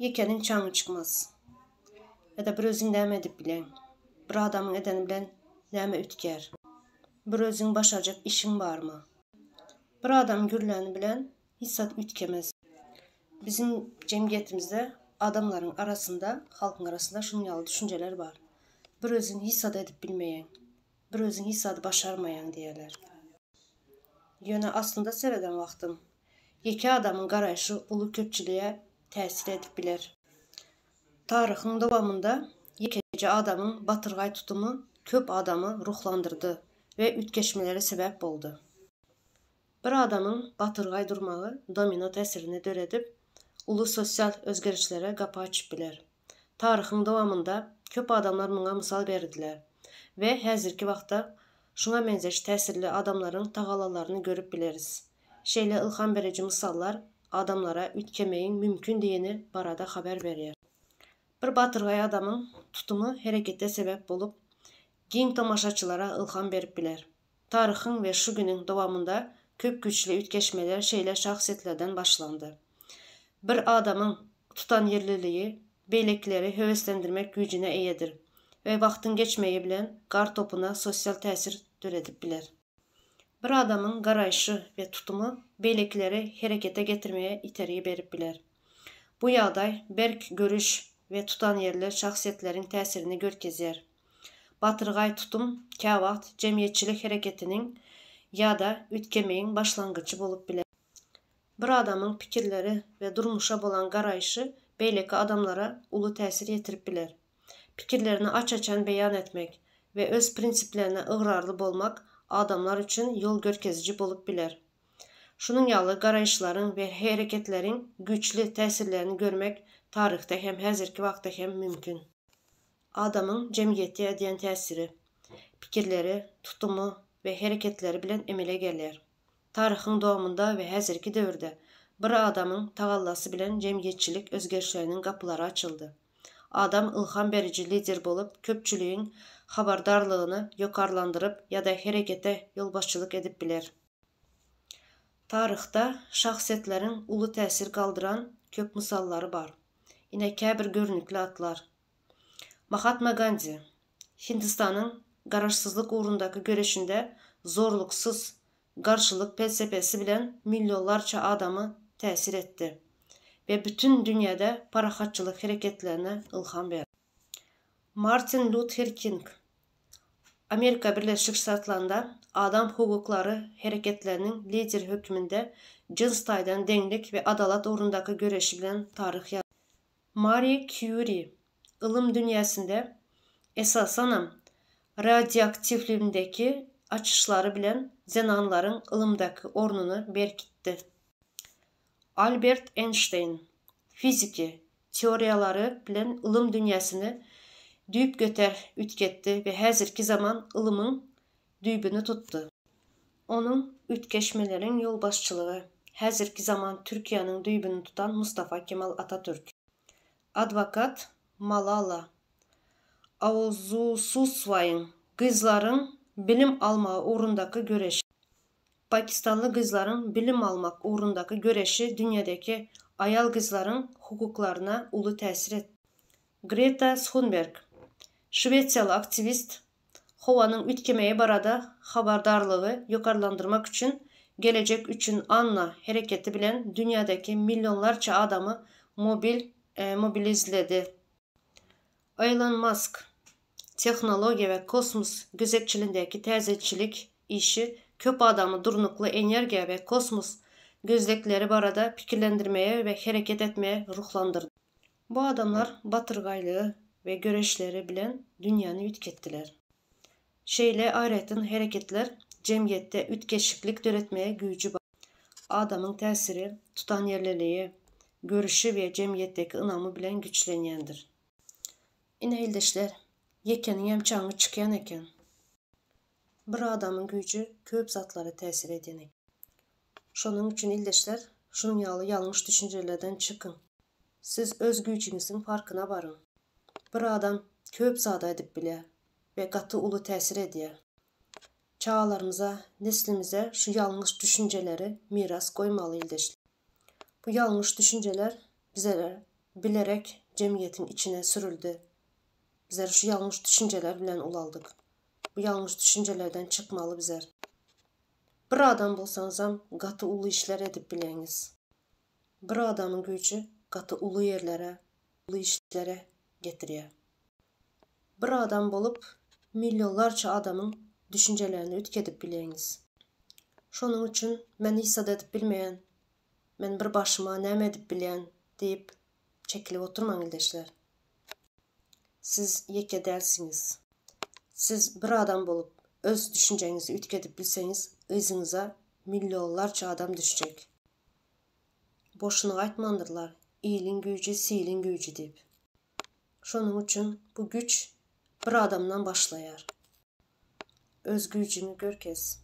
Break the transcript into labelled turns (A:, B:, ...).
A: Ýekeniň çaňy çykmaz. Ýa-da bir özüň näme edip bileň? Bir adamyň edeni bilen näme üýtgär? Bir özüň başarjak işiň barmy? Bir adam gürläni bilen hiç zat üýtgemez. Biziň jemgyýetimizde adamlaryň arasynda, halkyň arasynda şunuň ýaly düşünjeler bar. Bir özüň hiç zat edip bilmeýäň. Bir özüň hiç zady başarmaýaň diýýärler. Ýöne aslynda sereden wagtyň, ýeke adamyň garaýşy uly köpçülige täsir edip biler. Taryhyň dowamynda ýekeje adamyň batyrgaý tutumy köp adamy ruhlandyrdy we üýtgeşmelere sebäp boldy. Bir adamyň batyrgaý durmagy domino täsirini döredip, uly sosial özgerişlere gapy açyp biler. Taryhyň dowamynda köp adamlar muňa mysal berdiler we häzirki wagtda şuňa meňzeş täsirli adamlaryň tagalalaryny görüp bileris. Şeýle ylham beriji mysallar adamlara üýtgemegiň mümkindigini barada habar berýär. Bir batyrgaý adamyň tutumy herekete sebäp bolup, giň tomaşaçylara ylham berip biler. Taryhyň we şu günüň dowamynda köp güýçli üýtgeşmeler şeýle şahsyýetlerden başlandy. Bir adamyň tutanýerliligi beýlekileri höweslendirmek güýjüne eýedir we wagtyň geçmegi bilen gar topuna sosial täsir döredip biler. Bir adamyň garaýşy we tutumy beýlekileri herekete getirmege itergi berip biler. Bu ýagdaý berk görüş we tutanýerli şahsyýetleriň täsirini görkezýär. Batyrgaý tutum käwagt jemgyýetçilik hereketiniň ýa-da üýtgemegiň başlangyjy bolup biler. Bir adamyň pikirleri we durmuşa bolan garaýşy beýleki adamlara uly täsir ýetirip biler. Pikirlerini aç-açan beýan etmek we öz prinsiplerine ygrarly bolmak adamlar üçin ýol görkeziji bolup biler. Şunuň ýaly garaýyşlaryň we hereketleriň güýçli täsirlerini görmek taryhda hem häzirki wagtda hem mümkin. Adamyň jemgyýete edýän täsiri, pikirleri, tutumy we hereketleri bilen emele gelýär. Taryhyň dowamynda we häzirki döwürde bir adamyň tagallasy bilen jemgyýetçilik özgerişleriniň gapylary açyldy. Adam ylham beriji lider bolup, köpçüligiň habardarlygyny ýokarlandyryp ýa-da herekete ýolbaşçylyk edip biler. Taryhda şahsyýetleriň uly täsir galdyran köp mysallary bar. Ine käbir görnükli atlar. Mahatma Gandi, Hindistanyň garaşsyzlyk ugrundaky göreşinde zorluksyz garşylyk pelsepesi bilen millionlarça adamy täsir etdi we bütin dünýäde parahatçylyk hereketlerine ylham berdi. Martin Luther King, Amerika Birleşik Ştatlarynda adam hukuklary hereketleriniň lideri hökmünde jyns taýdan deňlik we adalat ugrundaky göreşi bilen taryh ýazdy. Mari Kýuri ylym dünýäsinde, esasanam, radioaktiwligindäki açyşlary bilen zenanlaryň ylymdaky ornuny berkitdi. Albert Eýnşteýn fiziki teoriýalary bilen ylym dünýäsini düýpgöter üýtgetdi we häzirki zaman ylymyň düýbüni tutdy. Onuň üýtgeşmeleriň ýolbaşçylygy, häzirki zaman Türkiýäniň düýbüni tutan Mustafa Kemal Atatürk. Adwokat Malala Auzususwaýyň gyzlaryň bilim almagy ugrundaky göreşi. Pakistanly gyzlaryň bilim almak ugrundaky göreşi dünýädäki aýal-gyzlaryň hukuklaryna uly täsir etdi. Greta Thunberg, şwesiýaly aktiwist, Howanyň üýtgemegi barada habardarlygy ýokarlandyrmak üçin Gelejek üçin Anna hereketi bilen dünýädäki millionlarça adamy mobil mobilizledi. Elon Mask, tehnologiýa we kosmos gözegçilindäki täzeçilik işi köp adamy durnukly energiýa we kosmos gözlegleri barada pikirlendirmege we hereket etmege ruhlandyrdy. Bu adamlar batyrgaýlygy we göreşleri bilen dünýäni üýtgetdiler. Şeýle aýratyn hereketler jemgyýetde üýtgeşiklik döretmäge güýji bar. Adamyň täsiri, tutanýerliligi, görüşi we jemgyýetdeki ynamy bilen güýçlenýändir. Ine ildeşler, ýekeniňem çaňy çykýan eken. Bir adamyň güýji köp zatlara täsir edýän eken. Şonuň üçin ildeşler, şunuň ýaly ýalňyş düşünjelerden çykyň. Siz öz güýjüňiziň farkyna baryň. Bir adam köp zada edip bilýär we gaty uly täsir edýär. Çagalarymyza, neslimize şu ýalňyş düşünjeleri miras goýmaly ildeşler. Bu ýalňyş düşünjeler bize. bilerek jemgyýetiň içine sürüldi. Bizler şu ýalňyş düşünjeler bilen ulaldyk. Bu ýalňyş düşünjelerden çykmaly bizler. Bir adam bolsaňyzam gaty uly işler edip bileňiz. Bir adamyň güýji gaty uly ýerlere, uly işlere getirýär. Bir adam bolup millionlarça adamyň düşünjelerini üýtgedip bileňiz. Şonuň üçin men hiç zat edip bilmeýän, men bir başyma näme edip bilýän diýip çekilip oturmaň ildeşler. Siz ýeke dälsiňiz. Siz bir adam bolup öz düşünjeňizi üýtgedip bilseňiz yzyňyza millionlarça adam düşjek. Boşuna aýtmandyrlar, iliň güýji siliň güýji diýip. Şonuň üçin bu güýç bir adamdan başlaýar. Öz güýjüňi görkez.